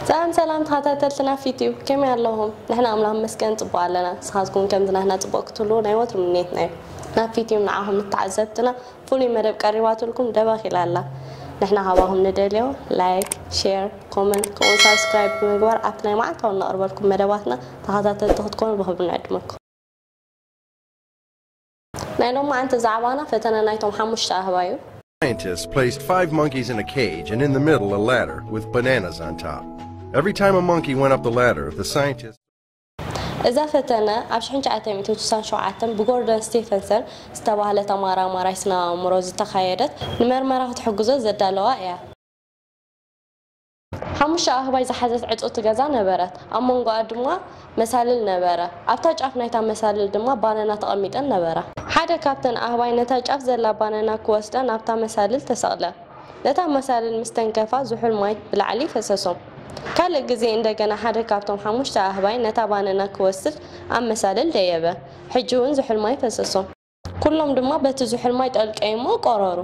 ሰላም ሰላም ተኸታተልትና ፊትዩ፣ ከመይ ኣለኹም? ንሕና ኣምላኽ መስገን ጽቡቕ ኣለና። ንስኻትኩም ከምዚ ናህና ጽቡቕ ክትህልዉ ናይ ወትሩ ምንየትና እዩ። ናብ ፊትዩ ንዓኹም ንተዓዘብትና ፍሉይ መደብ ቀሪባትልኩም ደበኽ ኢላ ኣላ። ንሕና ካባኹም ንደልዮ ላይክ፣ ሼር፣ ኮመንት ከምኡ ሳብስክራይብ ብምግባር ኣብቲ ናይ መዓልታዊ ነቕርበልኩም መደባትና ተኸታተልቲ ክትኮኑ ብኽብሪ ንዕድመኩም። ናይ ሎማዓንቲ ዛዕባና ፈተነ ናይቶም ሓሙሽተ ኣህባይ እዩ። Scientists placed five monkeys in a cage and in the middle a ladder with bananas on top. Every time a monkey went up the ladder, the scientists እዛ ፈተነ ኣብ ሽሕን ትሽዓተ ሚእትን ስሳን ሸውዓተን ብጎርደን ስቴፈንሰን ዝተባህለ ተመራማራይ ስነ ኣእምሮ ዝተኻየደት ንመርመራ ክትሕግዞ ዘዳለዋ እያ። ሓሙሽተ ኣህባይ ዝሓዘት ዕጽውቲ ገዛ ነበረት። ኣብ መንጎኣ ድማ መሳልል ነበረ። ኣብታ ጫፍ ናይታ መሳልል ድማ ባነና ተቐሚጠን ነበራ። ሓደ ካብተን ኣህባይ ነታ ጫፍ ዘላ ባነና ክወስዳ ናብታ መሳልል ተሰቕለ። ነታ መሳልል ምስ ተንከፋ ዝሑል ማይ ብላዕሊ ፈሰሶም። ካልእ ግዜ እንደገና ሓደ ካብቶም ሓሙሽተ ኣህባይ ነታ ባነና ክወስድ ኣብ መሳልል ደየበ። ሕጂ እውን ዝሑል ማይ ፈሰሶም። ኩሎም ድማ በቲ ዝሑል ማይ ጠልቀዩሞ ቆረሩ።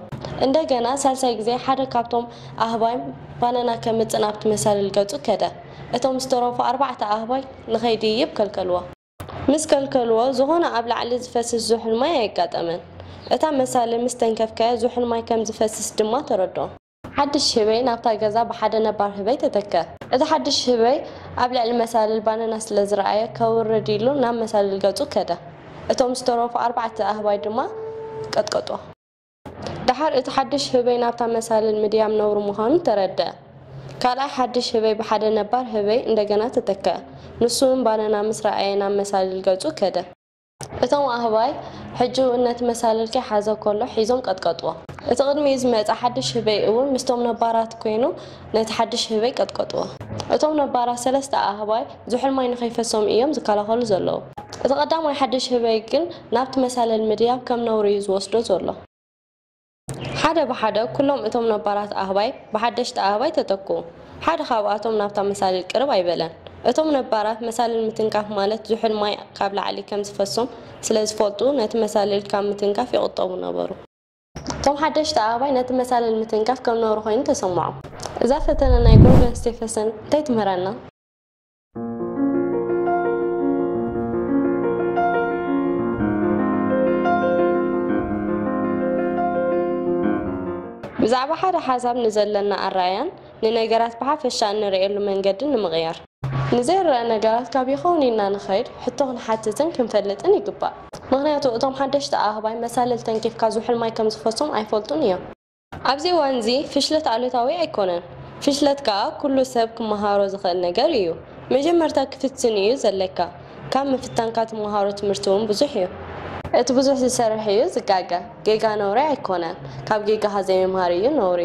እንደገና ሳልሳይ ግዜ ሓደ ካብቶም ኣህባይ ባነና ከምጽእ ናብቲ መሳልል ገጹ ከደ። እቶም ዝተረፉ ኣርባዕተ ኣህባይ ንኸይድይብ ከልከልዎ። ምስ ከልከልዎ ዝኾነ ኣብ ላዕሊ ዝፈስስ ዝሑል ማይ ኣየጋጠመን። እታ መሳልል ምስ ተንከፍካያ ዝሑል ማይ ከም ዝፈስስ ድማ ተረድኦ። ሓድሽ ህበይ ናብታ ገዛ ብሓደ ነባር ህበይ ተተክአ። እቲ ሓድሽ ህበይ ኣብ ልዕሊ መሳልል ባነና ስለ ዝረኣየ ከውርድ ኢሉ ናብ መሳልል ገጹ ከደ። እቶም ዝተረፉ ኣርባዕተ ኣህባይ ድማ ቀጥቀጥዎ። ደሓር እቲ ሓድሽ ህበይ ናብታ መሳልል ምድያብ ነውሪ ምዃኑ ተረድአ። ካልኣይ ሓድሽ ህበይ ብሓደ ነባር ህበይ እንደገና ተተክአ። ንሱ እውን ባነና ምስ ረኣየ ናብ መሳልል ገጹ ከደ። እቶም ኣህባይ ሕጂ እውን ነቲ መሳልል ከይሓዘ ከሎ ሒዞም ቀጥቀጥዎ። እቲ ቅድሚኡ ዝመጸ ሓድሽ ህበይ እውን ምስቶም ነባራት ኮይኑ ነቲ ሓድሽ ህበይ ቀጥቀጥዎ። እቶም ነባራት ሰለስተ ኣህባይ ዝሑል ማይ ንኸይፈሶም እዮም ዝከላኸሉ ዘለዉ። እቲ ቀዳማይ ሓድሽ ህበይ ግን ናብቲ መሳልል ምድያብ ከም ነውሪ እዩ ዝወስዶ ዘሎ። ሓደ ብሓደ ኩሎም እቶም ነባራት ኣህባይ ብሓደሽቲ ኣህባይ ተተክኡ። ሓደ ካብኣቶም ናብታ መሳልል ቅርብ ኣይበለን። እቶም ነባራት መሳልል ምትንካፍ ማለት ዝሑል ማይ ካብ ላዕሊ ከም ዝፈሶም ስለ ዝፈልጡ ነቲ መሳልል ካብ ምትንካፍ ይቑጠቡ ነበሩ። እቶም ሓደሽቲ ኣህባይ ነቲ መሳልል ምትንካፍ ከም ነውሪ ኮይኑ ተሰምዖም። እዛ ፈተነ ናይ ጎርደን ስቴፈንሰን እንታይ ትምህረና? ብዛዕባ ሓደ ሓሳብ ንዘለና ኣረኣእያን ንነገራት ብሓፈሻ እንርእየሉ መንገድን ንምቕያር። ንዘይረኣ ነገራት ካብ ይኸውን ኢልና ንኸይድ ሕቶ ክንሓትትን ክንፈልጥን ይግባእ። ምኽንያቱ እቶም ሓደሽቲ ኣህባይ መሳልል ተንኪፍካ ዝሑል ማይ ከም ዝፈሶም ኣይፈልጡን እዮም። ኣብዚ እዋን እዚ ፍሽለት ኣሉታዊ ኣይኮነን። ፍሽለት ከኣ ኩሉ ሰብ ክመሃሮ ዝኽእል ነገር እዩ። መጀመርታ ክፍትን እዩ ዘለካ። ካብ ምፍታንካ ትመሃሮ ትምህርቲ እውን ብዙሕ እዩ። እቲ ብዙሕ ዝሰርሕ እዩ ዝጋገ። ጌጋ ነውሪ ኣይኮነን። ካብ ጌጋኻ ዘይምምሃር እዩ ነውሪ።